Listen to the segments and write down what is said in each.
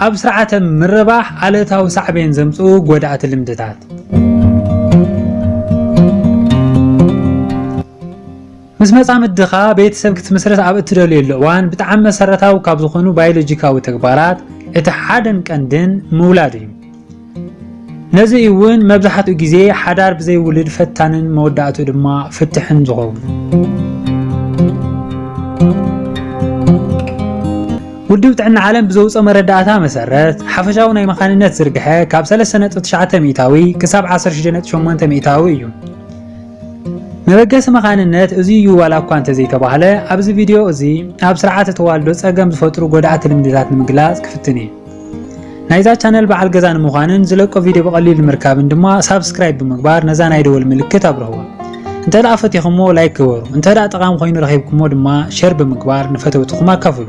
ኣብ ስርዓተ ምርባሕ ኣለታዊ ሳዕቤን ዘምጽኡ ጎዳእቲ ልምድታት። ምስ መጻምድኻ ቤተሰብ ክትምስርት ኣብ እትደልየሉ እዋን፣ ብጣዕሚ መሰረታዊ ካብ ዝኾኑ ባዮሎጂካዊ ተግባራት እቲ ሓደን ቀንድን ምውላድ እዩ። ነዚ እውን መብዛሕትኡ ግዜ ሓዳር ብዘይ ውሉድ ፈታንን መወዳእትኡ ድማ ፍትሕን ዝኸውን። ውድብ ጥዕና ዓለም ብዘውፅኦ መረዳእታ መሰረት፣ ሓፈሻዊ ናይ መኻንነት ዝርግሐ ካብ ሰለስተ ነጥቢ ትሽዓተ ሚእታዊ ክሳብ ዓሰርተ ሽዱሽተ ነጥቢ ሸሞንተ ሚእታዊ እዩ። መበገሲ መኻንነት እዚ እዩ ዋላ እኳ እንተዘይተባህለ፣ ኣብዚ ቪድዮ እዚ ኣብ ስርዓተ ተዋልዶ ጸገም ዝፈጥሩ ጎዳእቲ ልምድታት ንምግላጽ ክፍትን እየ። ናይዛ ቻነል በዓል ገዛ ንምዃንን ዝለቆ ቪድዮ ብቐሊሉ ንምርካብን ድማ ሳብስክራይብ ብምግባር ነዛ ናይ ደወል ምልክት ኣብርህዋ። እንተ ደኣ ፈቲኹሞ ላይክ ግበሩ፣ እንተ ደኣ ጠቓሚ ኮይኑ ረኺብኩሞ ድማ ሸር ብምግባር ንፈተውትኹም ኣካፍሉ።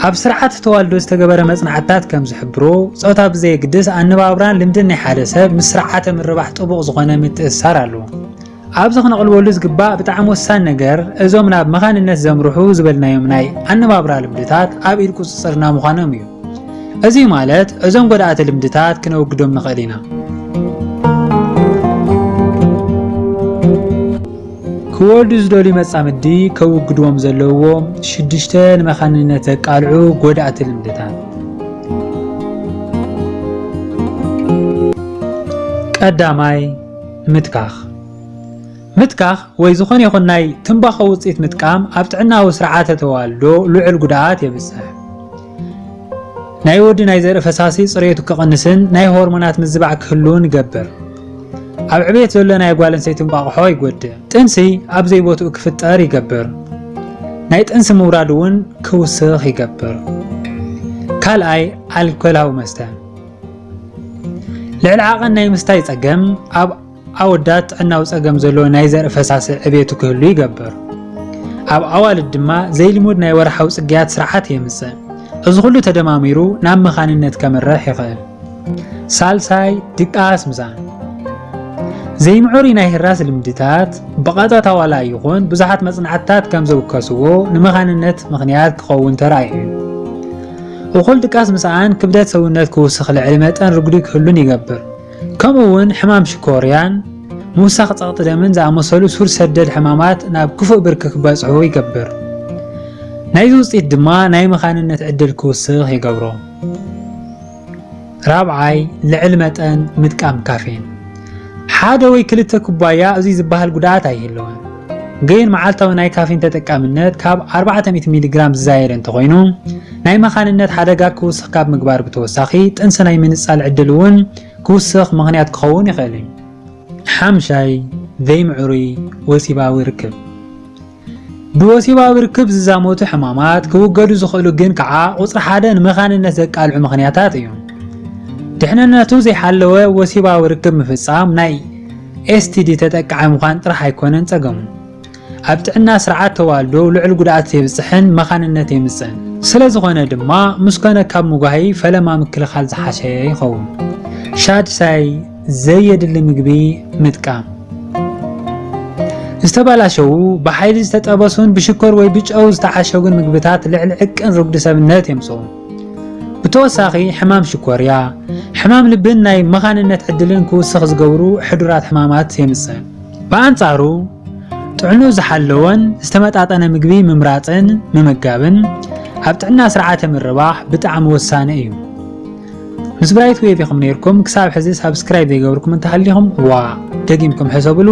ኣብ ስርዓተ ተዋልዶ ዝተገበረ መጽናዕትታት ከም ዝሕብሮ፣ ጾታ ብዘየግድስ ኣነባብራን ልምድን ናይ ሓደ ሰብ ምስ ስርዓተ ምርባሕ ጥቡቕ ዝኾነ ምትእስሳር ኣለዎ። ኣብዚ ክነቕልበሉ ዝግባእ ብጣዕሚ ወሳኒ ነገር፣ እዞም ናብ መኻንነት ዘምርሑ ዝበልናዮም ናይ ኣነባብራ ልምድታት ኣብ ኢድ ቁጽጽርና ምዃኖም እዩ። እዚ ማለት፣ እዞም ጎዳእቲ ልምድታት ክነውግዶም ንኽእል ኢና። ክወልዱ ዝደልዩ መጻምዲ ከውግድዎም ዘለዎም ሽዱሽተ ንመኻንነት ዘቃልዑ ጎዳእቲ ልምድታት። ቀዳማይ፣ ምትካኽ። ምትካኽ ወይ ዝኾነ ይኹን ናይ ትምባኾ ውጽኢት ምጥቃም ኣብ ጥዕናዊ ስርዓተ ተዋልዶ ልዑል ጉድኣት የብጽሕ። ናይ ወዲ ናይ ዘርኢ ፈሳሲ ጽሬቱ ክቕንስን ናይ ሆርሞናት ምዝባዕ ክህሉን ይገብር። ኣብ ዕቤት ዘሎ ናይ ጓል ኣንስተይቲ እንቋቑሖ ይጎድእ። ጥንሲ ኣብ ዘይቦትኡ ክፍጠር ይገብር። ናይ ጥንሲ ምውራድ እውን ክውስኽ ይገብር። ካልኣይ፣ ኣልኮላዊ መስተ። ልዕሊ ዓቐን ናይ ምስታይ ጸገም ኣብ ኣወዳት ጥዕናዊ ጸገም ዘለዎ ናይ ዘርኢ ፈሳሲ ዕቤቱ ክህሉ ይገብር። ኣብ ኣዋልድ ድማ ዘይልሙድ ናይ ወርሓዊ ጽግያት ስርዓት የምጽእ። እዚ ኩሉ ተደማሚሩ ናብ መኻንነት ከምርሕ ይኽእል። ሳልሳይ፣ ድቃስ ምሳን። ዘይምዕሩይ ናይ ህራስ ልምድታት ብቐጥታ ዋላ ይኹን ብዙሓት መጽናዕትታት ከም ዘውከስዎ ንመኻንነት ምኽንያት ክኸውን ተራእዩ እዩ። እኹል ድቃስ ምስኣን ክብደት ሰውነት ክውስኽ፣ ልዕሊ መጠን ርጉዲ ክህሉን ይገብር። ከምኡ እውን ሕማም ሽኮርያን ምውሳኽ ጸቕጢ ደምን ዝኣመሰሉ ሱር ሰደድ ሕማማት ናብ ክፉእ ብርኪ ክበጽሑ ይገብር። ናይዚ ውጽኢት ድማ ናይ መኻንነት ዕድል ክውስኽ ይገብሮ። ራብዓይ፣ ልዕሊ መጠን ምጥቃም ካፌን። ሓደ ወይ ክልተ ኩባያ እዚ ዝበሃል ጉድኣት ኣይህልዎን። ግን መዓልታዊ ናይ ካፌን ተጠቃምነት ካብ ኣርባዕተ ሚእቲ ሚሊግራም ዝዛየደ እንተኾይኑ፣ ናይ መኻንነት ሓደጋ ክውስኽ ካብ ምግባር ብተወሳኺ፣ ጥንሲ ናይ ምንጻል ዕድል እውን ክውስኽ ምኽንያት ክኸውን ይኽእል እዩ። ሓምሻይ፣ ዘይምዕሩይ ወሲባዊ ርክብ። ብወሲባዊ ርክብ ዝዛመቱ ሕማማት ክውገዱ ዝኽእሉ ግን ከዓ ቁጽሪ ሓደ ንመኻንነት ዘቃልዑ ምኽንያታት እዮም። ድሕንነቱ ዘይሓለወ ወሲባዊ ርክብ ምፍጻም ናይ ኤስ ቲ ዲ ተጠቃዒ ምዃን ጥራሕ ኣይኮነን ጸገሙ። ኣብ ጥዕና ስርዓት ተዋልዶ ልዑል ጉድኣት የብጽሕን መኻንነት የምጽእን። ስለ ዝኾነ ድማ ምስ ኮነ ካብ ምጓሂ ፈለማ ምክልኻል ዝሓሸ ይኸውን። ሻድሳይ፣ ዘየድሊ ምግቢ ምጥቃም። ዝተበላሸዉ፣ ብሓይሊ ዝተጠበሱን ብሽኮር ወይ ብጨው ዝተዓሸጉን ምግብታት ልዕሊ ዕቅን ርጉዲ ሰብነት የምጽኡ። ብተወሳኺ ሕማም ሽኮርያ፣ ሕማም ልብን ናይ መኻንነት ዕድልን ክውስኽ ዝገብሩ ሕዱራት ሕማማት የምጽእ። ብኣንጻሩ፣ ጥዕንኡ ዝሓለወን ዝተመጣጠነ ምግቢ ምምራጽን ምምጋብን ኣብ ጥዕና ስርዓተ ምርባሕ ብጣዕሚ ወሳኒ እዩ። ምስ ብራይት ዌቭ ኢኹም ነይርኩም። ክሳብ ሕዚ ሳብስክራይብ ዘይገበርኩም እንተሃሊኹም፣ ዋ፣ ደጊምኩም ሕሰብሉ።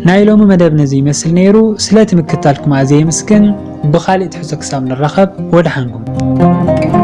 ናይ ሎሚ መደብ ነዚ ይመስል ነይሩ። ስለቲ ምክታልኩም ኣዝየ የመስግን። ብኻልእ ትሕዝቶ ክሳብ ንራኸብ፣ ወድሓንኩም።